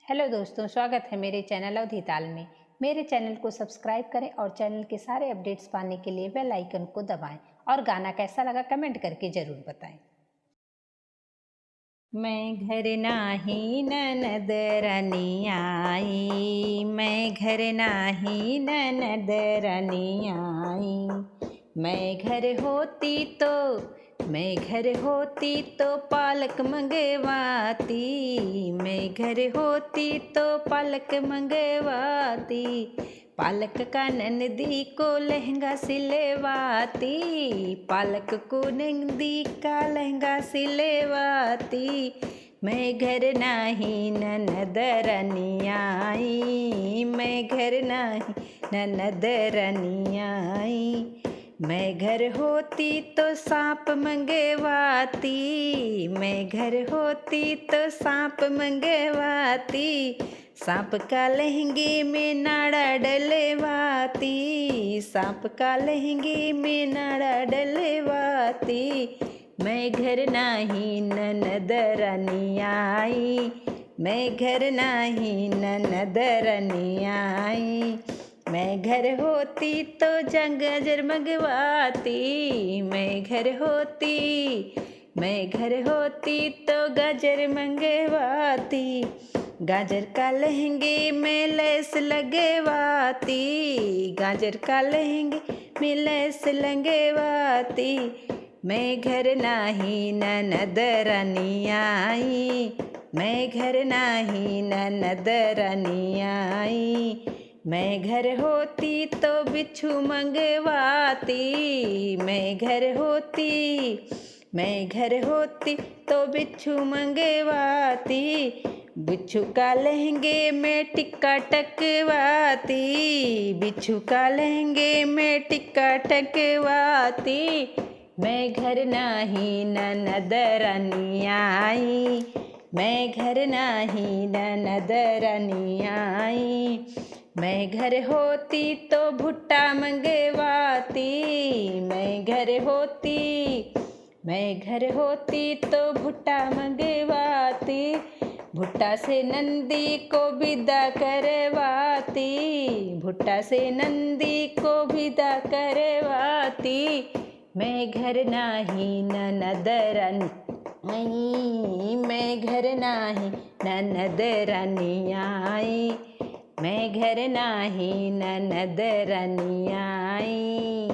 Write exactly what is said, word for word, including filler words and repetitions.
हेलो दोस्तों, स्वागत है मेरे चैनल अवधी ताल में। मेरे चैनल को सब्सक्राइब करें और चैनल के सारे अपडेट्स पाने के लिए बेल आइकन को दबाएं और गाना कैसा लगा कमेंट करके जरूर बताएं। मैं घर नाही ननद रानी आई, मैं घर नाही ननद रानी आई। मैं घर होती तो, मैं घर होती तो पालक मंगवाती, मैं घर होती तो पालक मंगवाती। पालक का ननदी को लहंगा सिलवाती, पालक को ननदी का लहंगा सिलवाती। मैं घर नाही ननद रानी आई, मैं घर नाही ननद रानी आई। मैं घर होती तो सांप मंगवाती, मैं घर होती तो सांप मंगवाती। सांप का लहंगे में नाड़ा डलवाती, सांप का लहंगे में नाड़ा डलवाती। मैं घर नाही ननद रानी आई, मैं घर नाही ननद रानी आई। मैं घर होती तो जंग गाजर मंगवाती, मैं घर होती, मैं घर होती तो गाजर मंगवाती। गाजर का लहंगे में लेस लगवाती, गाजर का लहंगे में लेस लगवाती। मैं घर नाही ननद रानी आई, मैं घर नाही ननद रानी आई। मैं घर होती तो बिच्छू मंगवाती, मैं घर होती, मैं घर होती तो बिच्छू मंगवाती। बिच्छू का लहंगे में टिक्का टकवाती, बिच्छू का लहंगे में टिक्का टकवाती। मैं घर नाही ननद रानी आई, मैं घर नाही ननद रानी आई। मैं घर होती तो भुट्टा मंगवाती, मैं घर होती, मैं घर होती तो भुट्टा मंगवाती। भुट्टा से नंदी को विदा करवाती, भुट्टा से नंदी को विदा करवाती। मैं घर नाही ननद रानी आई, मैं घर नाही ननद रानी आई। मैं घर नाही ननद रानी आई।